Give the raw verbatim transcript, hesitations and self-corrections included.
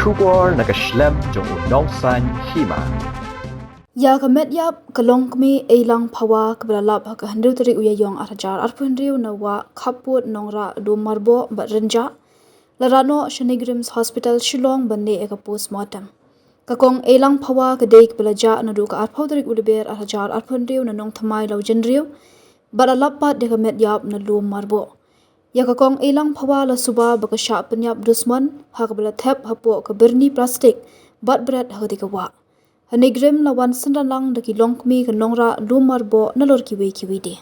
Khubor na ka shlem jong u nongsan hima. Ïa ka met ïap ka longkmie Eilang Phawa kaba la lap ha ka hynriew tarik u Ïaïong ar hajar arphew hynriew na wah khappud nongrah lum marboh bad rynjah la rah noh sha NEIGRIHMS Hospital Shillong ban leh ïa ka postmortem. Ka kong Eilang Phawa ka dei kaba la jah naduh ka arphew tarik u Lber ar hajar arphew hynriew na Nongthymmai Lawjynriew bad la lap pat ïa ka met ïap na lum marboh. Ïa ka kong Eilang Phawa la suba ba ka shah pynïap dusmon ha kaba la thep hapoh ka byrni plastik bad bret ha katei ka wah. Ha NEIGRIHMS la wan synran lang da ki longkmie ka nongrah lum marboh nalor kiwei kiwei de.